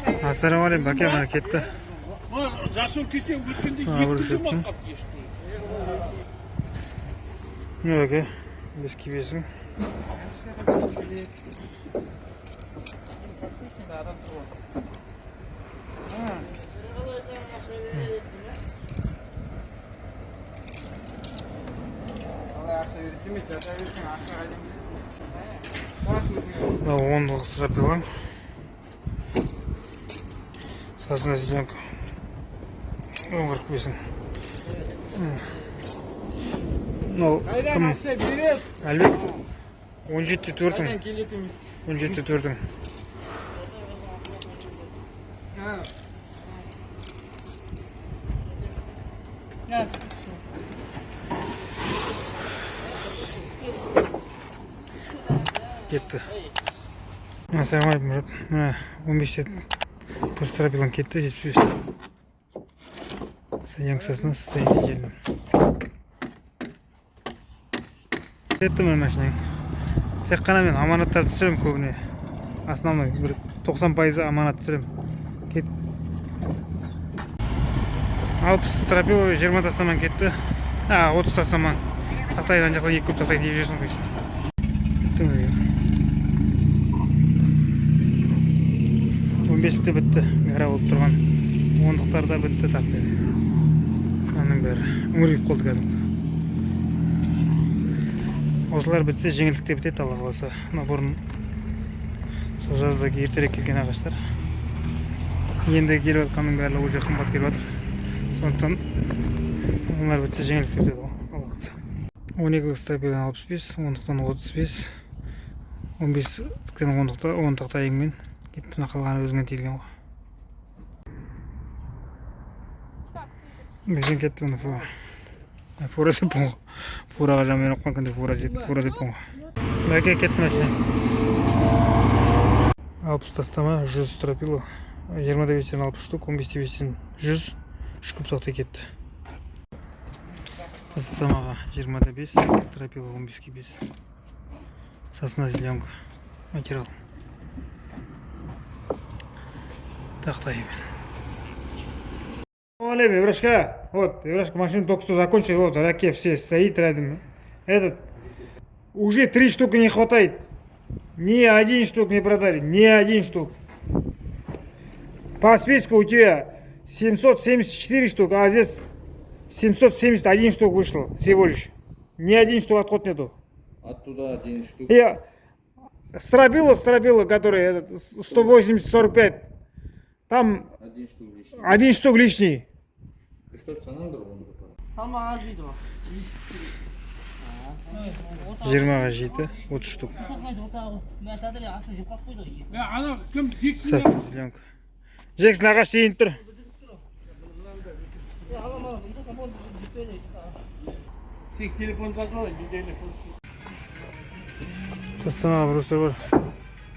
Ассалаумағалейкум, бәке, міне кетті. Жасыл кеше өткенде А, екі бір күн жеттім. демалып қалды ешкі. Міне, бәке, беске бесің. Мынау ондық стропила. Сосна зеленка. 10,45. Мынау кім? Әлібек. 17,4. 17,4. Кетті. Ассалаумағалейкум, Мұрат. Міне, 15-те 4 стропилан кетті, 75. Зеленка сосна состояние. Кетті міне машинаң. Тек қана мен аманаттарды түсіремін көбіне. Основной бір 90% аманат түсіремін. Кет. 60 стропила 20 тастаман кетті. А, 30 тастаман. Тақтай ана жақта екі көп тақтай деп жүрсің ғой. Кетті міне. 15-те бітті. Гора болып тұрған. Ондықтар да бітті тақтай. Аның бәрі үңірейіп қалды кәдімгі. Осылар бітсе, жеңілдікте бітеді, Алла қаласа. Мына бұрын сол жазда ертерек келген ағаштар. Енді келіп жатқанның барлығы уже қымбат келіп жатыр. Сондықтан олар бітсе, жеңілдікте бітеді ғой, Алла қаласа. 12-лік стропилдан 65, ондықтан 35, 15-тен ондықта 10 тақтай кетті. Мына қалғаны өзіңе тиілген ғой. Бізден кетті мына фура. Фура деппін ғой. Фураға жаман қойған күнде фура деп, фура деппін ғой. Бәке, кетті машина. 60 тастама, 100 стропила. 20-де 5-тен 60 штук, 15-те 5-тен 100, үш куб тақтай кетті. Тастамаға 20-де 5, стропила 15-ке 5. Сосна зеленка. Материал. Тақтай. Олег, Иврашка, вот, Иврашка, машину только что закончил, вот, раке все стоит рядом. Этот, уже три штуки не хватает. Ни один штук не продали, ни один штук. По списку у тебя 774 штук, а здесь 771 штук вышло всего лишь. Ни один штук отход нету. Оттуда один штук. Я стропила, который этот, 180-45, там Один штук лишний. Один штук лишний. Что санаңдар оны. Ama az değil o. 20-ға 7, 30 штук. Ана кім, Джексон? Сосна зеленка. Джексон ағаш дейін тұр. Тек телефон жазып алайын, мен телефон. Тастамаға брустер бар.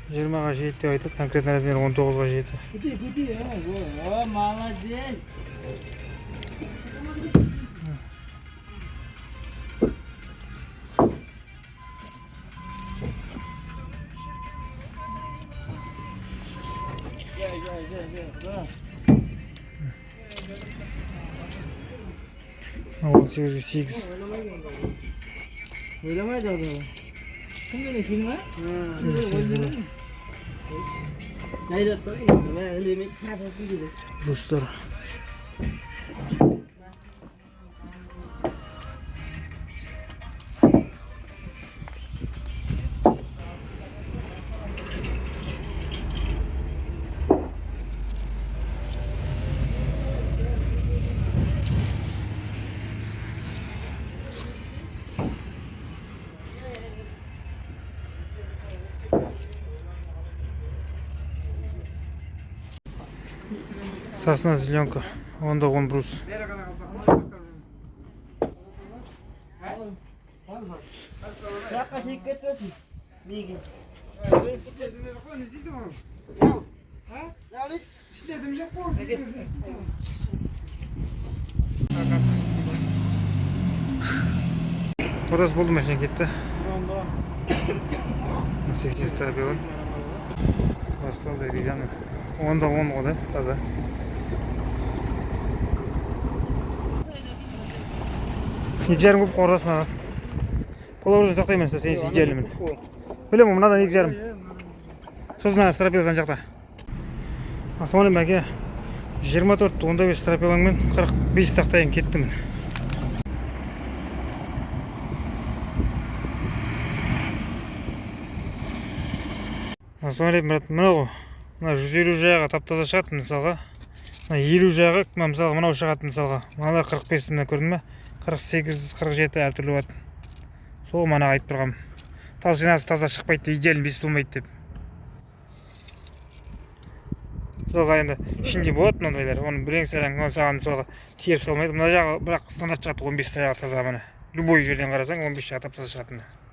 20-ға 7 деп айтады, конкретно размер 19-ға 7. Кути, кути, о, молодец. Gel gel gel gel. 18-ге 8. Oynamaydı o zaman. Kim dedi filmi? 8-ге 8 де бар. Neydi? Ben demek kafası gibi. Брустер. Сосна зеленка. Онда он брус. Жаққа тиіп кетпесін. Неге? Ішінде дым жоқ қой, не істейсің оны? А? Ішінде дым жоқ қой. Ортасы болды, машина кетті. 80 стропила. Басталды деревянный. 10 да 10 ғой да, таза. 2,5 куб қордас мына. Половину тоқтаймын, сен идеальный міне. Білемін, мынадан 2,5. Сосын ана стропила ана жақта. Ассалаумағалейкум, әке. 24,5 стропилаңмен 45 тақтайын кетті міне. Ассалаумағалейкум, брат. Мынау ғой. Мына 150 жағы тап-таза шығады мысалға. Мына 50 жағы, мына мысалға мынау шығады мысалға. Мыналар 45, мына көрдің бе? 48, 47 әртүрлі болады. Сол мана айтып тұрғам. Толщинасы таза шықпайды, идеально бес болмайды деп. Мысалға енді ішінде болады мынандайлар. Оны бірең сараң, оны саған мысалға теріп салмайды. Мына жағы бірақ стандарт шығады, 15 жағы таза міне. Любой жерден қарасаң 15 жағы тап-таза шығады міне.